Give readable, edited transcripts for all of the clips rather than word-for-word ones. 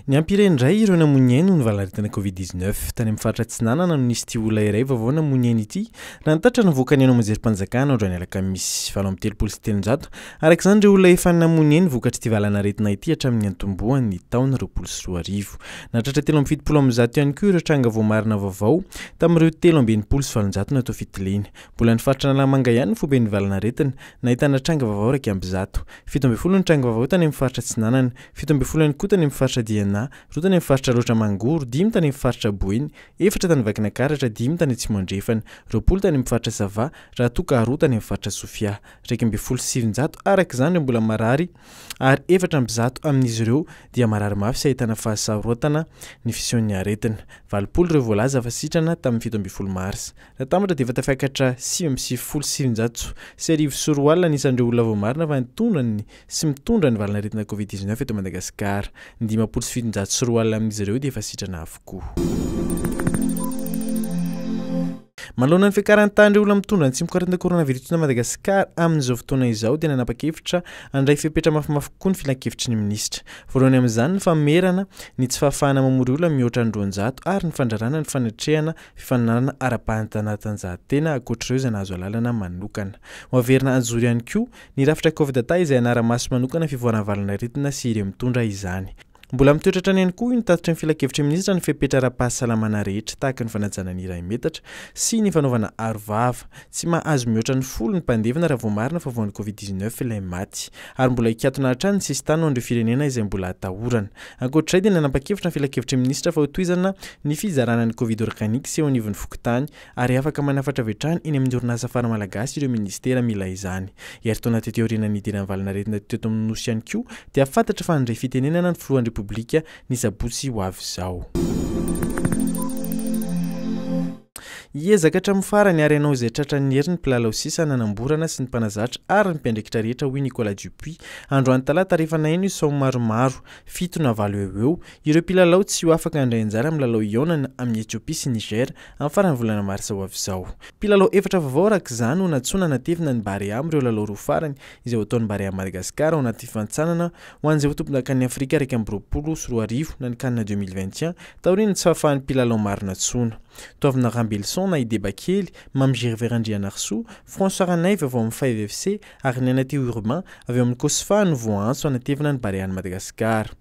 Niampy iray indray ireo namoy ny ainy noho ny valanaretina Covid 19. Tany amin'ny faritra Atsinanana no nisy ity olona iray vaovao namoy ny ainy ity, raha ny tatitra navoakan'ny haino aman-jerim-panjakana androany alakamisy 338. Araka izany ireo olona efa namoy ny ainy vokatr'ity valanaretina ity hatramin'ny niantombohan'ny taona 2020. Nahatratra 173 ihany koa ireo tranga voamarina vaovao tamin'ireo 863 natao fitiliana. Mbola ny faritra Analamanga ihany no foiben'ny valanaretina, nahitana tranga vaovao 111. 17 ny tranga vaovao tany amin'ny faritra Atsinanana. 17 ihany koa tany amin'ny faritra Diana, roa tany amin'ny faritra Alaotra Mangoro, dimy tany amin'ny faritra Boeny, efatra tany Vakinankaratra, dimy tany Atsimo Andrefana, 20 tany amin'ny faritra Sava, raha toa ka roa tany amin'ny faritra Sofia. 911 araka izany ireo mbola marary ary 104 amin'izy ireo dia marary mafy sy ahitana fahasarotana ny fisehon'ny aretina. 80 ireo voalaza fa sitrana tamin'ny 17 marsa. Natambatra dia efa tafiakatra 299 999 ny isan'ireo olona voamarina fa nitondra ny sy mitondra ny valanaretina Covid 19 eto Madagasikara. Ny 250 amin'izy ireo dia efa sitrana avokoa. Manoloana ny fiakaran'ny tahan'ireo olona mitondra ny tsimokaretina coronavirus eto Madagasikara amin'izao fotoana izao dia nanapa-kevitra handray fepetra mafimafy kokoa ny filankevitry ny minisitra. Voalohany amin'izany ny famerana ny tsy fahafahana mamory olona mihoatra ny 200 ary ny fandrarana ny fanatrehana fifaninanana ara-panatanjahantena ankoatr'ireo izay nahazo alalana manokana. Ho averina hajoro ihany koa ny rafitra Covdata izay hanara-maso manokana fivoaran'ny valanaretina sy ireo mitondra izany. Mbola mitoetra hatrany ihany koa hoy ny tatitry ny filankevitry ny minisitra ny fepetra ara-pahasalamana rehetra tahaka ny fanajana ny iray metatra sy ny fanaovana aro vava. Tsy mahazo mihoatra ny folo ny mpandevina raha voamarina fa voan'ny Covid 19 ilay maty. Ary mbola hikatona hatrany ny sisintany ho an'ireo firenena izay mbola atahorana. Ankoatr'izay dia nanapa-kevitra ny filankevitry ny minisitra fa hotohizana ny fizarana ny Covid organics eo anivon'ny fokontany ary afaka manafatra avy hatrany eny amin'ny orinasa Fara Malagasy ireo minisitera mila izany. Herintaona tety aoriana nidiran'ny valanaretina teto amin'ny Nosy ihany koa dia fantatra fa handray fitenenana ny filohan'ny Repoblika ny sabotsy ho avy izao. Hiezaka hatramin'ny farany ary hanao izay tratran'ny hery ny mpilalao sisa nanamborana sy ny mpanazatra ary ny mpiandraikitra rehetra hoy Nicolas Dupuis androany talata rehefa naheno izy sao maromaro, fito na valo eo ho eo, ireo mpilalao tsy ho afaka handray anjara amin'ny lalao hihaonana amin'i Ethiopie sy Niger amin'ny faran'ny volana marsa ho avy izao. Mpilalao efatra vaovao araka izany no nantsoina hanatevina ny Barea amin'ireo lalao roa farany izay ho ataon'ny Barea Madagascar ao anaty fifanintsanana ho an'izay ho tompondakan'i Afrika 2021 na ny Can 2021 taorian'ny tsy fahafahan'ny mpilalao maro nantsoina. Toavina Rambelison na i Deba Kely, Mamy Gervais Randrianarisoa, François Ranaivo avy ao amin'ny Five FC ary Naina Teo Urbain avy ao amin'ny Cosfa no voaantso hanatevina ny Barean'i Madagasikara.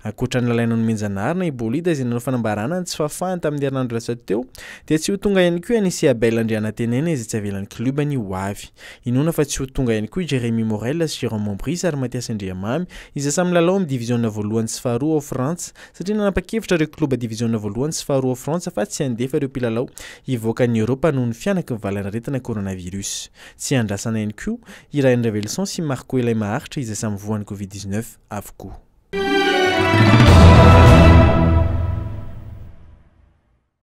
Ankoatra an'i Lalaina Nomenjanahary na i Bolida izay nanao fanambarana ny tsy fahafahany tamin'ny herinandro lasa teo dia tsy ho tonga ihany koa i Anise Abel Andrianantenaina izay tsy avelan'ny klobany ho avy. Inoana fa tsy ho tonga ihany koa i Jérémy Morel sy Jérôme Mombris ary Mathias Andriamamy izay samy milalao amin'ny diviziona voalohany sy faharoa ao Frantsa satria nanapa-kevitra ireo kloba diviziona voalohany sy faharoa ao Frantsa fa tsy handefa ireo mpilalao hivoaka an'i Eoropa noho ny fihanaky ny valanaretina coronavirus. Tsy andrasana ihany koa i Rayan Ravelison sy Marco Ilay Maharitra izay samy voan'ny Covid 19 avokoa.